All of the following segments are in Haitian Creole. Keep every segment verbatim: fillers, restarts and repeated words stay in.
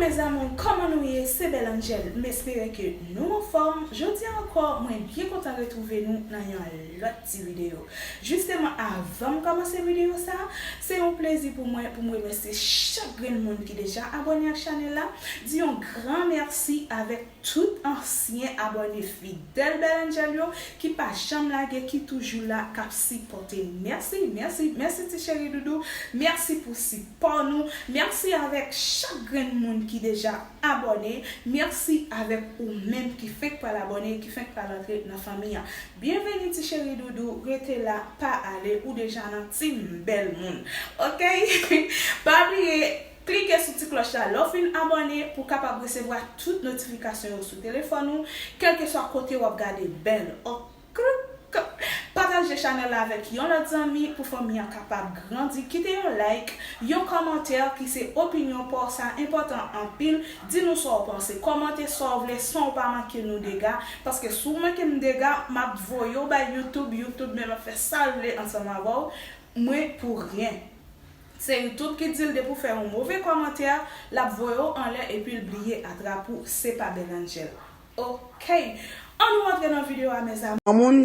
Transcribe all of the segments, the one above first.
Mes amours, kòman nou ye? Se Belle Angel. M espere ke nou anfòm. Jodi a ankò, mwen byen kontan retwouve nou nan yon lòt ti videyo. Jisteman, avan m kòmanse videyo sa, se yon plezi pou mwen pou m remèsye chak grenn moun ki deja abòne ak chanèl la. Di yon gran mèsi avèk tout ansyen abòne fidèl Belle Angel yo ki pa janm lage, ki toujou la, k ap sipòte. Mèsi, mèsi, mèsi ti cheri doudou. Mèsi pou sipò nou. Mèsi avèk chak grenn moun ki deja abòne. Mèsi avèk ou menm ki fenk pral abòne, ki fenk pral antre nan fanmi an. Byenveni ti cheri doudou, rete la, pa ale, ou deja nan team bèl moun. Oke? Pa bliye, klike sou ti klòch la lè w fin abòne pou w kapab resevwa tout notifikasyon yo sou telefòn ou, kèlkeswa kote w ap gade bèl. Oke? Pataje chanèl la avèk yon lòt zanmi pou fanmi an kapab grandi. Kite yon like, yon kòmantè ki se opinyon pa w, sa enpòtan anpil. Di nou sa w panse, kòmante sa w vle san w pa manke nou dega, paske si w manke m dega, m ap voye w bay YouTube, YouTube menm ap fè sa l vle ansanm avè w. Mwen pou ryen. Se YouTube ki di l depi w fè yon move kòmantè, l ap voye w anlè epi l bliye atrap ou, se pa Belle Angel. Oke, ann nou rantre nan videyo a, mes amours. Yon moun,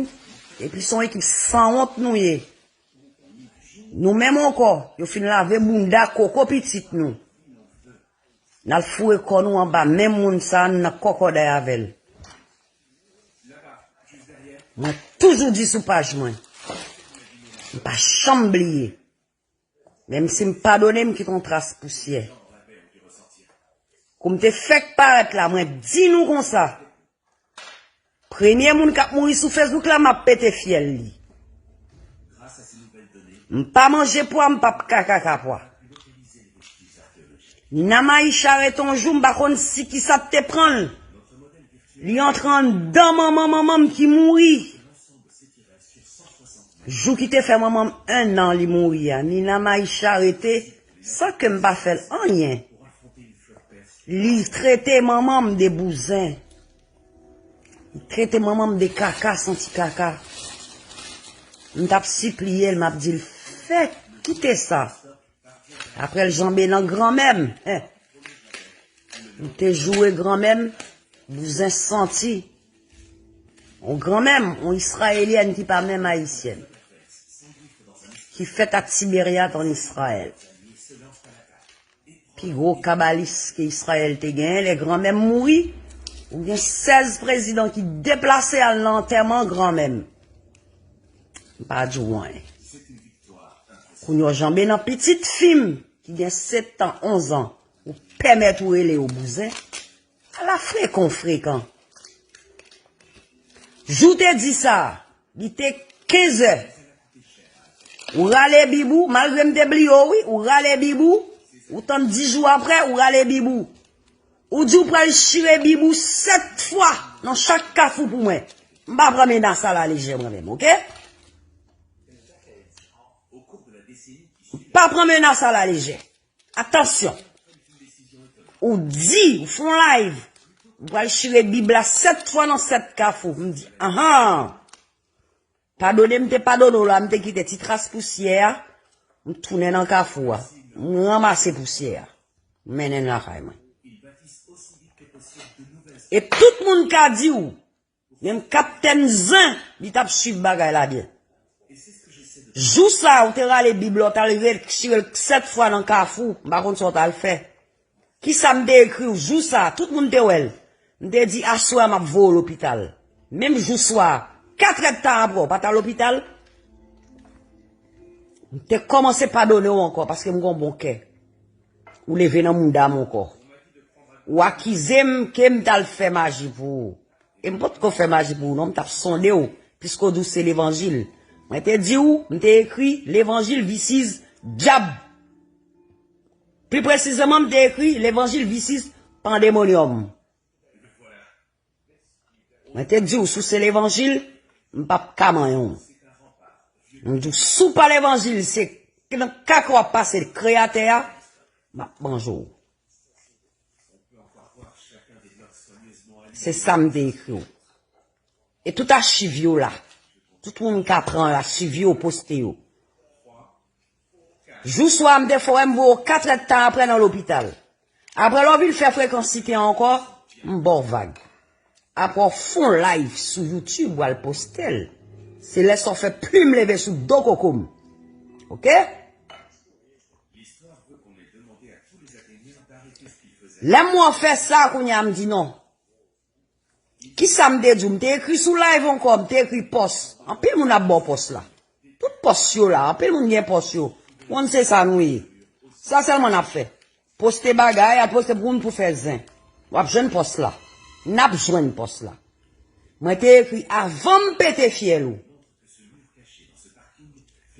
epi se yon ekip sanwont nou ye. Nou menm ankò, yo fin lave bounda koko pitit nou. N al foure kò nou anba men moun sa, n nan kòkòday avè l. Mwen toujou di sou paj mwen, m pa janm bliye. Menm si m padone, m kite yon tras pousyè. Kou m te fèk parèt la, mwen di nou konsa, premye moun k ap mouri sou Facebook la, m ap pete fyèl li. M pa manje pwa, m p ap ka kaka pwa. Nana Maïcha rete yon jou, m pa konn si kisa t te pran l. Li antre anndan manman manman m ki mouri. Jou ki te fè manman m en an li mouri a, Nina Maïcha rete san ke m pa fè l anyen. Li trete manman m de bouzen. Li trete manman m de kaka, santi kaka. M t ap sipliye l, m ap di l, fè, kite sa. Apre l janbe nan granmè m. Hen. M te joure granmè m, bouzen santi. On granmè m, on Izrayelyèn ki pa menm Ayisyèn. Ki fèt ak Tiberiat an Izrayèl. Pi gwo kabalis ke Izrayèl te genyen, lè granmè m mouri, ou gen sèz prezidan ki deplase al nan antèman granmè m. M pa di w anyen. Kounye w janbe nan pitit fi m ki gen sèt an, onz an, ou pèmèt ou rele yo bouzen. Ala frekan w frekan. Jou te di sa, li te kenz è. Ou rale bib ou, malgre m te bliye w wi, ou rale bib ou, ou tann dis jou aprè, ou rale bib ou. Ou di w pral chire bib ou sèt fwa nan chak kafou pou mwen. M pa pran menas sa la lejè mwen menm, oke? M pa pran menas sa la lejè. Atansyon. Ou di, ou fè yon live, ou pral chire bib la sèt fwa nan sèt kafou. M di, anhan. Padone m te padone w la, m te kite ti tras pousyè a, m tounen nan kafou a. M ranmase pousyè a. M mennen l lakay mwen. E tout moun ka di w, menm Kaptèn Zen, li t ap swiv bagay la byen. Jou sa a, ou te rale bib la, ou t al retire l sèt fwa nan kafou, m pa konn sa w t al fè. Kisa m te ekri w jou sa a, tout moun te wè l. M te di, aswè a m ap voye w lopital. Menm jou swa a, katrè d tan apre, w pa t al lopital? M te kòmanse padone w ankò, paske m gen yon bon kè. Ou leve nan mouda m ankò. Ou akize m ke m t al fè maji pou ou. E m potko fè maji pou ou non, m t ap sonde w, piske w di w se levanjil. Mwen te di w, m te ekri levanjil visis dyab. Pli presizeman, m te ekri levanjil visis pandemonyòm. Mwen te di w, si w se levanjil, m p ap ka manyen w. M di w, si w pa levanjil, se nan kaka w ap pase kreyatè a, m ap manje w. Se sa m te ekri w. E tout achiv yo la. Tout moun ka pran achiv yo, poste yo. Jou swa a, m te fè w wè m voye w katrè d tan apre nan lopital. Apre lè w vin fè frekansite ankò, m ba w vag. Apre w fè yon live sou YouTube, w al poste l. Se lè sa w fè plim leve sou do koko m. Oke? Lè m wè w fè sa, kounye a m di non. Kisa m te di w? M te ekri sou live ankò, m te ekri pòs. Anpil moun ap ba w pòs la. Tout pòs yo la, anpil moun gen pòs yo. Moun se sa nou ye. Sa sèlman n ap fè. Poste bagay, al poste pou moun pou fè zen. W ap jwenn pòs la. N ap jwenn pòs la. Mwen te ekri avan m pete fyèl ou.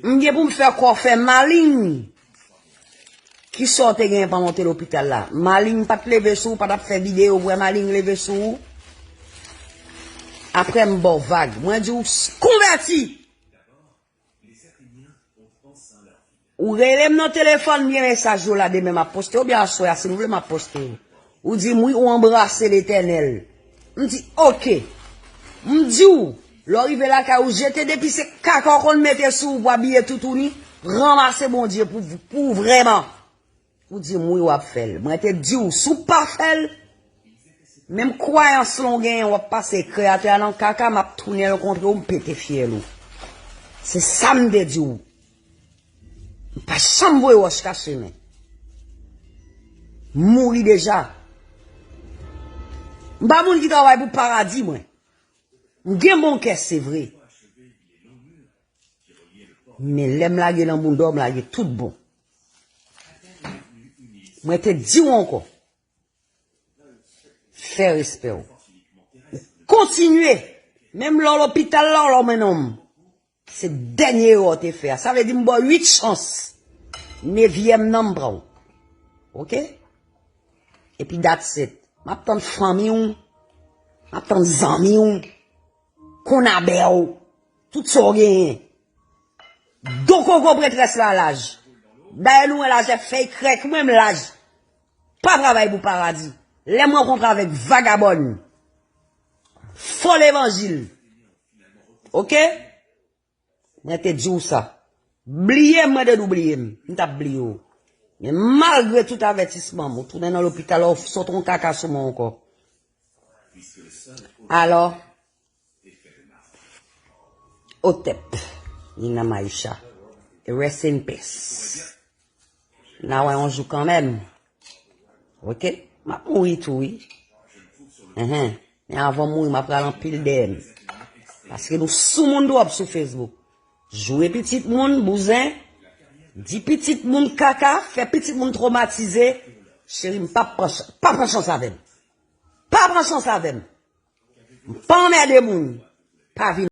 M gen pou m fè kò fè malin. Kisa w te genyen pandan w te lopital la? Malin pa t leve sou ou, pa t ap fè videyo pou wè malin leve sou ou? Apre m ba w vag. Mwen di w s- konvèti. Ou rele m nan telefòn, m gen mesaj yo la, demen m ap poste, oubyen aswè a, si nou vle m ap poste yo. Ou di m wi, ou anbrase Letènèl. M di, oke. M di w, lè w rive lakay ou, jete depi se kaka w konn mete sou ou pou abiye toutouni, ranmase Bondye pou, pou ou vrèman. Ou di m wi, w ap fè l. Mwen te di w, si w pa fè l, menm kwayans lan w genyen, w ap pase Kreyatè a nan kaka, m ap tounen rankontre w, m pete fyèl ou. Se sa m te di w. M pa janm voye wòch kache men. M mouri deja. M pa moun ki travay pou paradi, mwen. M gen bon kè, se vre. Men lè m lage nan bouda w, m lage tout bon. Mwen te di w ankò. Fè respè w. Ou kontinye. Menm lè w lopital la, w lòmen nonm. Se dènye erè w te fè a. Sa vle di m ba w uit chans. Nevyèm nan m pran w. Oke? Epi that's it. M ap tann fanmi w. M ap tann zanmi w. Konabè w. Tout sa w genyen. Don koko pretrès la laj. Dayè nou wè laj fèy krèk mwen m laj. Pa travay pou paradi. Lè m rankontre avèk vagabòn. Fo levanjil. Oke? Mwen te di w sa. Bliye m, mwen te di w bliye m. M t ap bliye w. Men malgre tout avètisman m, ou tounen nan lopital, ou sot yon kaka sou mwen ankò. Alò, Otèp, Nina Maisha, rest in peace. N a wè yon jou kanmenm. Oke? M ap mouri tou, wi. Enhen. Men avan m mouri, m ap pral anpil dèyè m. Paske nou sou moun twòp sou Facebook. Joure pitit moun, bouzen. Di pitit moun kaka, fè pitit moun twomatize. Cheri m, pa pran ch- pa pran chans avè m. Pa pran chans avè m. M pa anmède moun. Pa vin